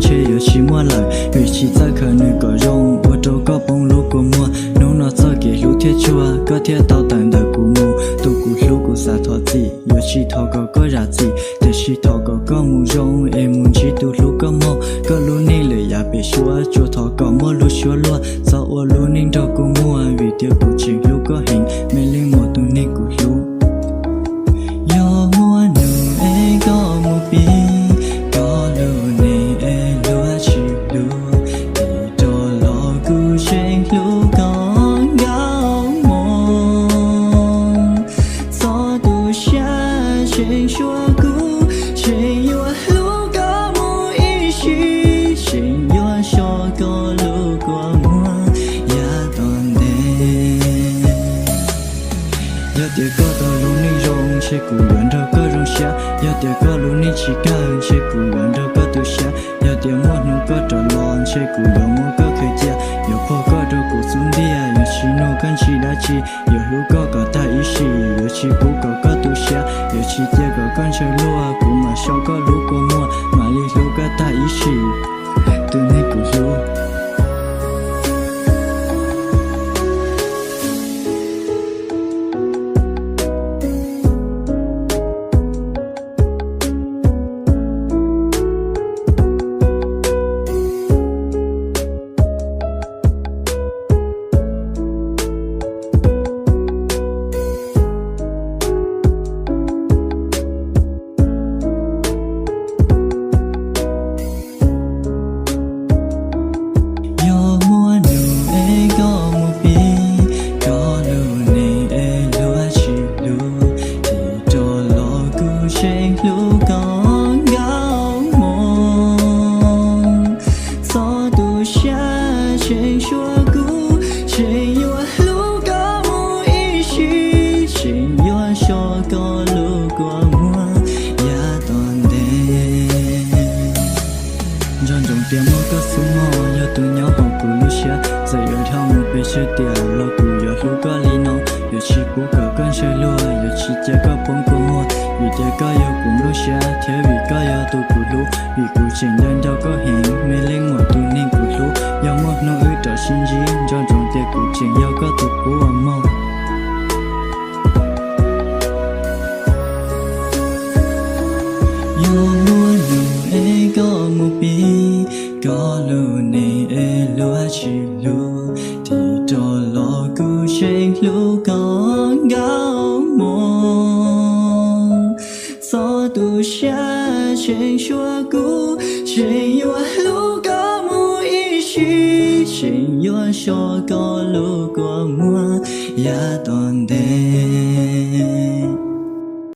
ntshe yuav tsis muaj lawm, vim tsis txawj khaws nws kom zoo, ua rau koj poob lub kua muag. Hnub no txoj kev hlub thiaj tsuag, koj thiaj tau tawm ntawm kuv mus. Tus kuv hlub kuv xav thov txim, yuav tsis thov kom koj zam txim, tiam sis thov kom koj mus zoo es mus ntsib tus hlub koj mog. Koj lub neej lawm yav pem suab, tsuas thov kom muaj lub suab luaj, txhob ua lub neej nrog kua muag, vim tias kuv tseem hlub koj heev, me leej muam tus neeg kuv hlub. Yog muaj hnub es koj mus pib koj lub neej es luag tsis hlub, tig rov los kuv tseem hlub koj nkauj mog. Txhob tu siab tseem suav kuv, tseem yuav hlub koj mus ib sim, tseem yuav so koj lub kua muag yav tom ntej. Yog tias koj tau lub neej zoo, ntshe kuv yuav nrog koj zoo siab. Yog tias koj lub neej tsis kawg, ntshe kuv yuav nrog koj tu siab. Yog tias muaj hnub koj rov los, ntshe kuv yuav muab koj khaws cia. Yuav pog koj rau kuv xub ntiag, yuav tsis nug koj ntsis dab tsi. Yuav hlub koj kom tag ib sim, yuav tsis pub kom koj tu siab. Yuav tsis cia kom koj ntshaw luag, kuv mam so koj lub kua muag, mam li hlub koj tag ib sim, tus neeg kuv hlub. Yog muaj hnub es koj mus pib koj lub neej es luag tsis hlub, tig rov los kuv tseem hlub koj nkauj mog. Txhob tu siab tseem suav kuv, tseem yuav hlub koj mus ib sim, tseem yuav so koj lub kua muag yav tom ntej. Nco ntsoov tias muaj koj xwb mog yog tus nyob hauv kuv lub siab, txawm yuav dhau mus pes tsawg tiam los kuv yuav hlub koj li no. Yuav tsis pub kom koj ntshaw luag, yuav tsis cia koj poob kua muag, vim tias koj yog kuv nplooj siab thiab vim koj yog tus kuv hlub. Vim kuv tseem nco nco koj heev, me leej muam tus neeg kuv hlub. Yog muaj hnub wb rov sib ntsib, nco ntsoov tias kuv tseem yog koj tus kua muag. Yog muaj hnub es koj mus pib koj lub neej es luag tsis hlub, tig rov los kuv tseem hlub koj nkauj mog. Txhob tu siab tseem suav kuv, tseem yuav hlub koj mus ib sim, tseem yuav so koj lub kua muag yav tom ntej.